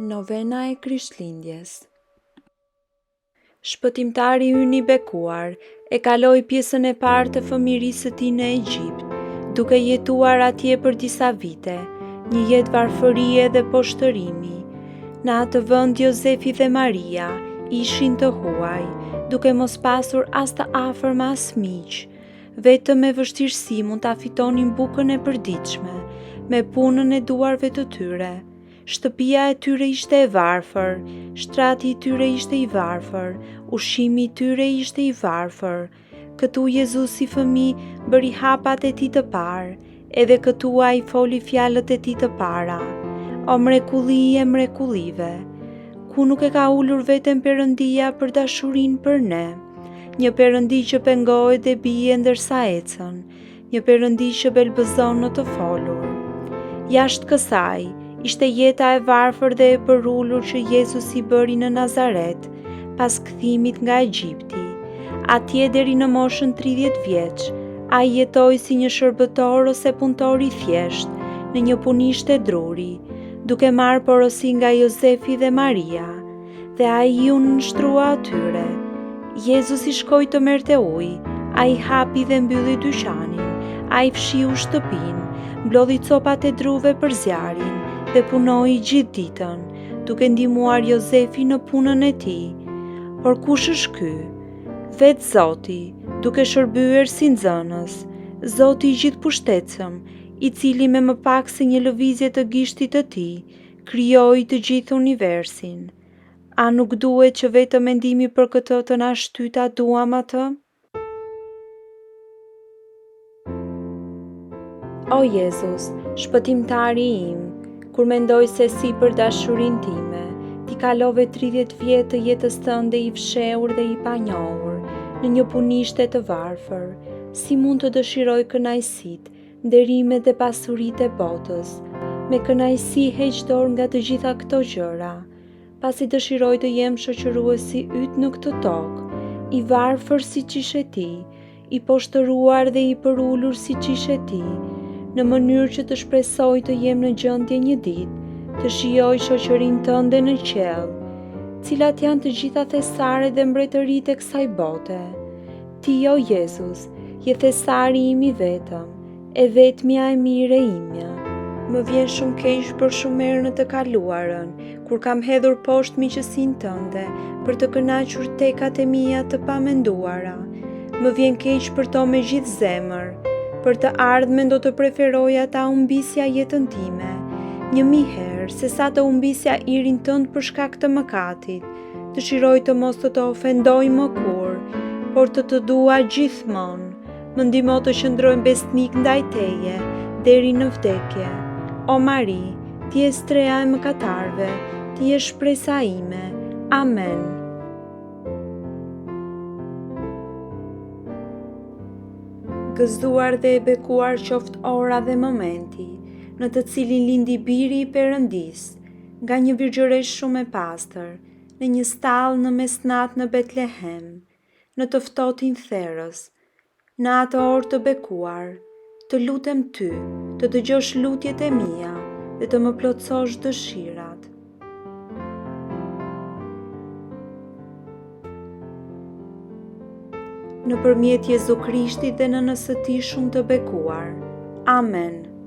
Novena e Krishtlindjes Shpëtimtari ynë i bekuar e kaloi pjesën e parë të fëmijërisë së tij në Egjipt, duke jetuar atje për disa vite, një jetë varfërie dhe poshtërimi. Në atë vend Jozefi dhe Maria ishin të huaj, duke mos pasur as të afërm as miq. Vetëm me vështirësi mund ta fitonin bukën e përditshme, me punën e duarve të tyre. Shtëpia e tyre ishte e varfër, shtrati i tyre ishte i varfër, ushqimi i tyre ishte i varfër. Këtu Jezusi fëmijë bëri hapat e tij të parë, edhe këtu ai foli fjalët e tij të para. O mrekulli e mrekullive! Ku nuk e ka ulur veten Perëndia për dashurinë për ne? Një Perëndi që pengohet dhe bie ndërsa ecën, një Perëndi që belbëzon në të folur. Jashtë kësaj, ishte jeta e varfër dhe e përulur që Jezusi bëri në Nazaret, pas kthimit nga Egjipti. Atje deri në moshën 30 vjeç, ai jetoi si një shërbëtor ose punëtor i thjeshtë në një punishte druri, duke marrë porosi nga Jozefi dhe Maria. Dhe ai iu nënshtrua atyre. Jezusi shkoi të merrte ujë, ai hapi dhe mbylli dyqanin, ai fshiu shtëpinë, mblodhi copat e druve për zjarrin dhe punoi gjithë ditën, duke ndihmuar Jozefin në punën e tij. Por kush është ky? Vetë Zoti, duke shërbyer si nxënës, Zoti i gjithëpushtetshëm, i cili me më pak se një lëvizje të gishtit të tij, Krijoi të gjithë universin. A nuk duhet që vetëm mendimi për këtë të na shtyjë ta duam atë? O Jezus, shpëtimtari im, kur mendoj se si për dashurinë time, ti kalove 30 vjet të jetës tënde i fshehur dhe i panjohur, në një punishte të varfër, si mund të dëshiroj kënaqësitë, nderimet dhe pasuritë e botës. Me kënaqësi heq dorë nga të gjitha këto gjëra, pasi dëshiroj të jem shoqëruesi yt në këtë tokë, i varfër siç ishe ti, i poshtëruar dhe i përulur siç ishe ti, në mënyrë që të shpresoj të jem në gjendje një ditë të shijoj shoqërinë tënde në qiell. Cilat janë të gjitha thesaret dhe mbretëritë e kësaj bote? Ti, o Jezus, je thesari im i vetëm, e vetmja e mirë e imja. Më vjen shumë keq për shumë herë në të kaluarën, kur kam hedhur poshtë miqësinë tënde për të kënaqur tekat e mia të pamenduara. Më vjen keq për to me gjithë zemër. Për të ardhmen do të preferoja ta humbisja jetën time, 1000 herë, sesa të humbisja hirin tënd për shkak të mëkatit. Dëshiroj të mos të të ofendoj më kurrë, por të të dua gjithmonë. Më ndihmo të qëndroj besnik ndaj teje, deri në vdekje. O Mari, ti je streha e mëkatarëve, ti je shpresa ime. Amen. Gëzuar dhe e bekuar qoftë ora dhe momenti, në të cilin lindi biri i Perëndisë, nga një virgjëreshë shumë e pastër, në një stallë në mesnatë në Betlehem, në të ftohtin therës, në atë orë të bekuar, të lutem ty, të dëgjosh lutjet e mia dhe të më plotësosh dëshirat. Nëpërmjet Jezu Krishtit dhe Nënës së Tij shumë të bekuar. Amen.